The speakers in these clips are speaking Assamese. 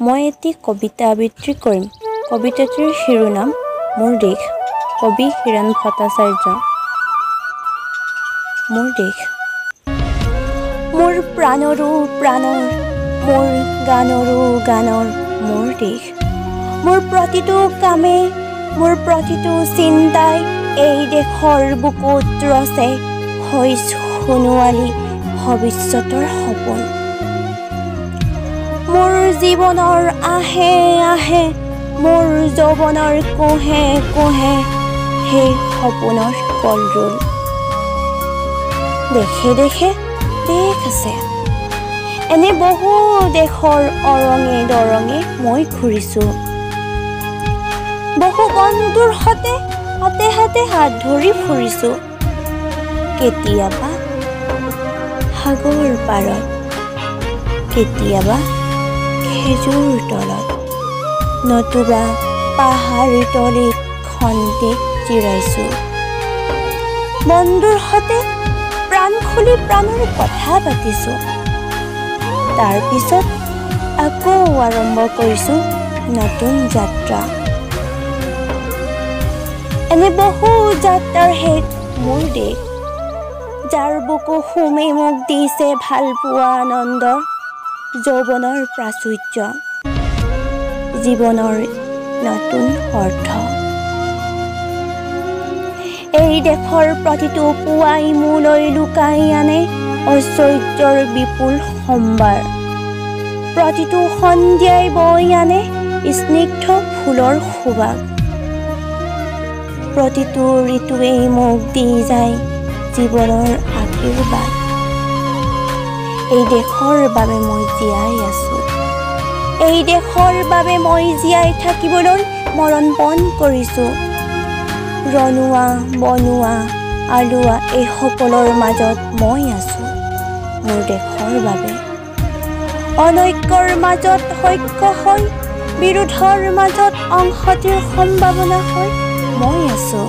মই এটি কবিতা আবৃত্তি কৰিম। কবিতাটিৰ শিৰোনাম মোৰ দেশ। কবি হীৰেণ ভট্টাচাৰ্য। মোৰ দেশ, মোৰ প্ৰাণৰো প্ৰাণৰ, মোৰ গানৰো গানৰ মোৰ দেশ। মোৰ প্ৰতিটো কামে, মোৰ প্ৰতিটো চিন্তাই এই দেশৰ বুকুত ৰচে হৈ সোণোৱালী ভৱিষ্যতৰ সপোন। মোৰ জীৱনৰ আহে আহে, মোৰ যৌৱনৰ কোঁহে কোঁহে সেই সপোনৰ কলৰোল। দেশে দেশে দেশ আছে, এনে বহু দেশৰ অৰঙে দৰঙে মই ঘূৰিছোঁ। বহু বন্ধুৰ সতে হাতে হাতে হাত ধৰি ফুৰিছোঁ। কেতিয়াবা সাগৰ পাৰত, কেতিয়াবা খেজুৰ তলত, নতুবা পাহাৰ তলিত খন্তেক জিৰাইছোঁ। বন্ধুৰ সতে প্ৰাণ খুলি প্ৰাণৰ কথা পাতিছোঁ। তাৰপিছত আকৌ আৰম্ভ কৰিছোঁ নতুন যাত্ৰা। এনে বহু যাত্ৰাৰ শেষ মোৰ দেশ, যাৰ বুকু সুমে মোক দিছে ভালপোৱা আনন্দ, যৌৱনৰ প্ৰাচুৰ্য, জীৱনৰ নতুন অৰ্থ। এই দেশৰ প্ৰতিটো পুৱাই মোলৈ লুকাই আনে ঐশ্বৰ্যৰ বিপুল সম্ভাৰ। প্ৰতিটো সন্ধিয়াই বৈ আনে স্নিগ্ধ ফুলৰ সুবাস। প্ৰতিটো ঋতুৱেই মোক দি যায় জীৱনৰ আশীৰ্বাদ। এই দেশৰ বাবে মই জীয়াই আছোঁ। এই দেশৰ বাবে মই জীয়াই থাকিবলৈ মৰণপণ কৰিছোঁ। ৰণুৱা, বনুৱা, আলুৱা এইসকলৰ মাজত মই আছোঁ মোৰ দেশৰ বাবে। অনৈক্যৰ মাজত ঐক্য হৈ, বিৰোধৰ মাজত সংহতিৰ সম্ভাৱনা হৈ মই আছোঁ।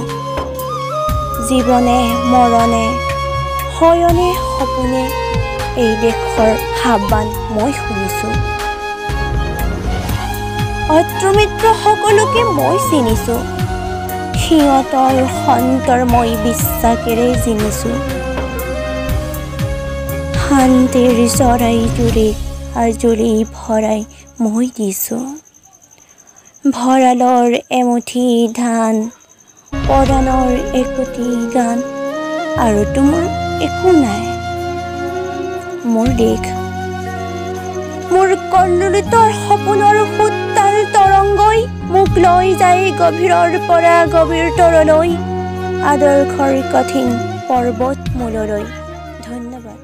জীৱনে মৰণে, শয়নে সপোনে এই দেশৰ আহ্বান মই শুনিছোঁ। শত্ৰু মিত্ৰ সকলোকে মই চিনিছোঁ। সিহঁতৰ সন্তৰ মই বিশ্বাসেৰে জিনিছোঁ। শান্তিৰ চৰাই জুৰিক আজুৰি ভৰাই মই দিছোঁ। ভঁৰালৰ এমুঠি ধান, পৰাণৰ একোটি গান, আৰুতো মোৰ একো নাই। মোৰ দেশ, মোৰ কল্লোলিতৰ সপোনৰ সোঁতাল তৰংগই মোক লৈ যায় গভীৰৰ পৰা গভীৰতৰলৈ, আদৰ্শৰ কঠিন পৰ্বত মূললৈ। ধন্যবাদ।